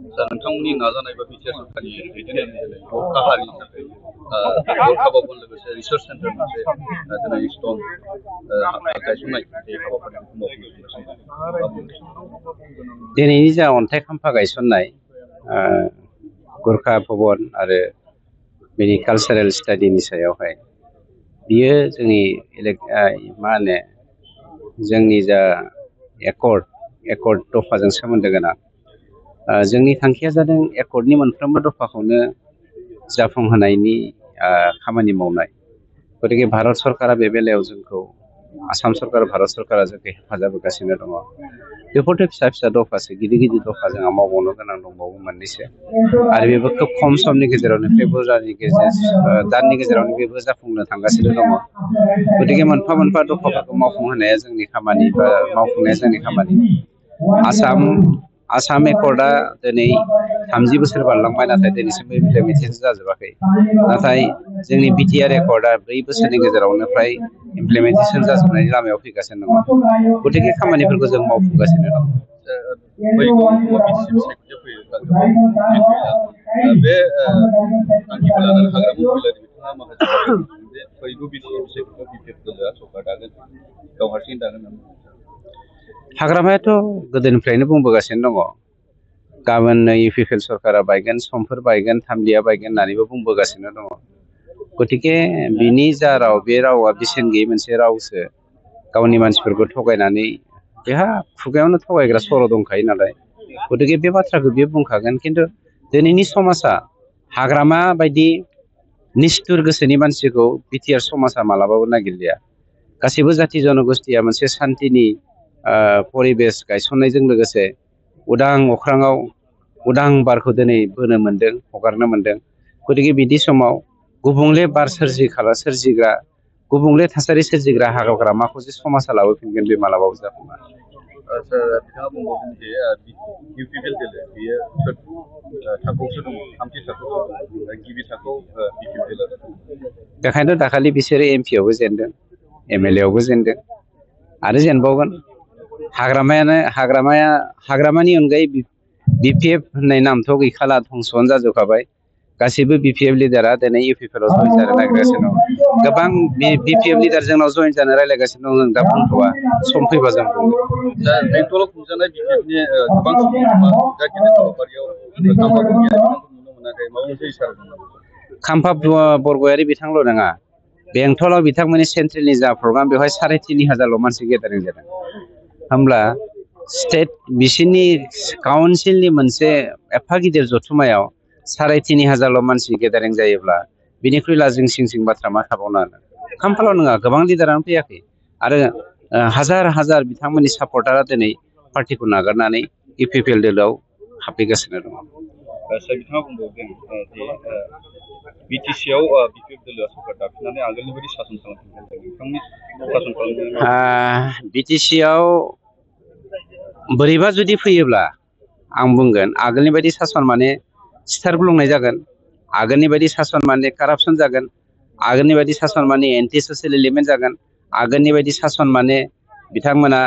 नोंथांमोननि नाजानाय बा बिटिआर सरकारनि दैदेननायनि काहानि थाखाय हाबाफोर लोगोसे रिसार्च सेन्टार मोनसे दिनै स्टन गायसननाय बे हाबाफारिखौ मावफुंगासिनो। दिनैनि जा अन्थाइ खाम्फा गायसननाय गुरखा भबन आरो बेनि कालचारेल स्टाडिनि सायावहाय बियो जोंनि मा होनो जोंनि जा एकर्ड दफाजों सोमोन्दो गोनां। जोंनि थांखिया जादों एकर्डनि मोनफ्रोमबो दफाखौनो जाफुंहोनायनि खामानि मावनाय। गतिके भारत सरकारा बे बेलायाव जोंखौ आसाम सरकार भारत सरकारा जोंखौ हेफाजाब होगासिनो दङ। बेफोरथ' फिसा फिसा दफासो, गिदिर गिदिर दफा जोंहा मावबावनो गोनां दंबावो मोननैसो आरो बेबो खोब खम समनि गेजेरावनो फेब्रुवारिनि दाननि गेजेरावनो बेबो जाफुंनो थांगासिनो दङ। गतिके मोनफा मोनफा दफाफोरखौ मावफुंहोनाया जोंनि खामानि बा मावफुंनाया जोंनि खामानि। आसाम एकर्डआ दिनै 30 बोसोर बारलांबाय, नाथाय दिनैसिमबो इमप्लिमेन्टेसन जाजोबाखै। नाथाय जोंनि बिटिआर एकर्डआ 4 बोसोरनि गेजेरावनो फ्राय इमप्लिमेन्टेसन जाजोबनायनि लामायाव फैगासिनो दङ। गतिके खामानिफोरखौ जों मावफुंगासिनो दं। बे थांखिखौ लानानै हाग्रामा महिलारि बिथाङा माखासे बे फैगौ बिटिआर सरकार दागोन गाव हारसिं दागोन नामा? हाग्रामायाथ' गोदोनिफ्रायनो बुंबोगासिनो दङ, गाबोननो इउपिपिएल सरकारा बायगोन, समफोर बायगोन, थामलिया बायगोन होननानैबो बुंबोगासिनो दङ। गतिके बिनि जा राव, बे रावा बेसेन गैयै मोनसे रावसो। गावनि मानसिफोरखौ थगायनानै, बेहा खुगायावनो थगायग्रा सर' दंखायो नालाय, गतिके बे बाथ्राखौ बियो बुंखागोन। खिन्थु दिनैनि समाजा हाग्रामा बायदि निष्ठुर गोसोनि मानसिखौ बिटिआर समाजा मालाबाबो नागिरलिया। गासैबो जाथि जनगोष्ठीया मोनसे सान्थिनि परिबेस गायसननायजों लोगोसे उदां अख्राङाव उदां बारखौ दिनै बोनो मोन्दों, हगारनो मोन्दों। गतिके बिदि समाव गुबुंले बार सोरजिग्रा, गुबुंले थासारि सोरजिग्रा हाग्रामाखौ जे समाजा लाबोफिनगोन, बे मालाबाबो जाफुङा। बिथाङा बुंबावदों जे इउपिपिएल बेयो थाखोआवसो दङ, थामथि थाखोआव दङ, गिबि थाखोआव बिटिआर दङ। बेखायनोथ' दाखालि बिसोरो एमपिआवबो जेनदों, एमएलएआवबो जेनदों आरो जेनबावगोन। हाग्रामानि अनगायै बिपिएफ होननाय नामथ' गैखाला, धंस'आनो जाजोबखाबाय। गासैबो बिपिएफ लिडारा दिनै इउपिपिएलआव जइन जानो नागिरगासिनो दं। गोबां बिपिएफ लिडार जोंनाव जइन जानो रायज्लायगासिनो दं, जों दा बुंथ'वा, सम फैबा जों बुंगोन। दा बेंटलाव खुंजानाय बिपिएफनि गोबां सुबुंफोरा दा गिदिर हाबाफारियाव खाम्फा बरगयारि बिथांखौ नुनो मोनाखै, माबा मोनसे इसारा दं नामा? खाम्फा बरगयारि बिथांल' नङा, बेंटलाव बिथांमोननि सेन्ट्रेलनि जा प्रग्राम, बेवहाय 3,500 मानसि गेदारिं जादों। होमब्ला बिसोरनि काउन्सिलनि मोनसे एफा गिदिर जथुमायाव 3,500 मानसि गेदारिं जायोब्ला बिनिख्रुइ लाजिं सिं बाथ्रा मा थाबावनो हानो? खाम्फाल' नङा, गोबां लिडारानो फैयाखै आरो हाजार हाजार बिथांमोननि सापर्टारा दिनै पार्टिखौ नागारनानै इउपिपिएल दोलोआव हाबफैगासिनो दङ। बिथाङा बुंबावदों जे बिटिसिआव बिपिएफ दोलोआ सरकार दाफिननानै आगोलनि बायदि सासन खालामफिनगोन। नोंथांनि सासन खालामनाया बिटिसिआव बोरैबा जुदि फैयोब्ला आं बुंगोन, आगोलनि बायदि सासन माने सिथार बुंनाय जागोन, आगोलनि बायदि सासन माने कारापसन जागोन, आगोलनि बायदि सासन माने एन्टि ससियेल एलिमेन्ट जागोन, आगोलनि बायदि सासन माने बिथांमोना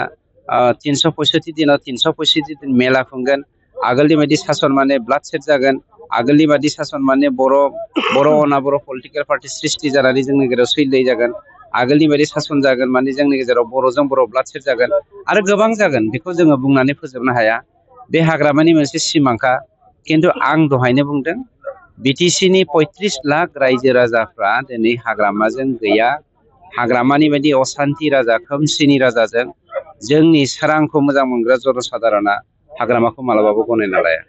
365 दिनाव 365 दिन मेला खुंगोन, आगोलनि बायदि सासन माने ब्लाड सेट जागोन, आगोलनि बायदि सासन माने बर' अनाबर' पलिटिकेल पार्टि सृष्टि जानानै जोंनि गेजेराव सैलाय जागोन, आगोलनि बायदि सासन जागोन माने जोंनि गेजेराव बर'जों बर' ब्लाड सेट जागोन आरो गोबां जागोन। बेखौ जोङो बुंनानै फोजोबनो हाया, बे हाग्रामानि मोनसे सिमांखा। खिन्थु आं दहायनो बुंदों, बिटिसिनि 35 लाख रायजो राजाफ्रा दिनै हाग्रामाजों गैया। हाग्रामानि बायदि असान्थि राजा, खोमसिनि राजाजों जोंनि सोरांखौ मोजां मोनग्रा जनसाधारना हाग्रामाखौ मालाबाबो गनायना लाया।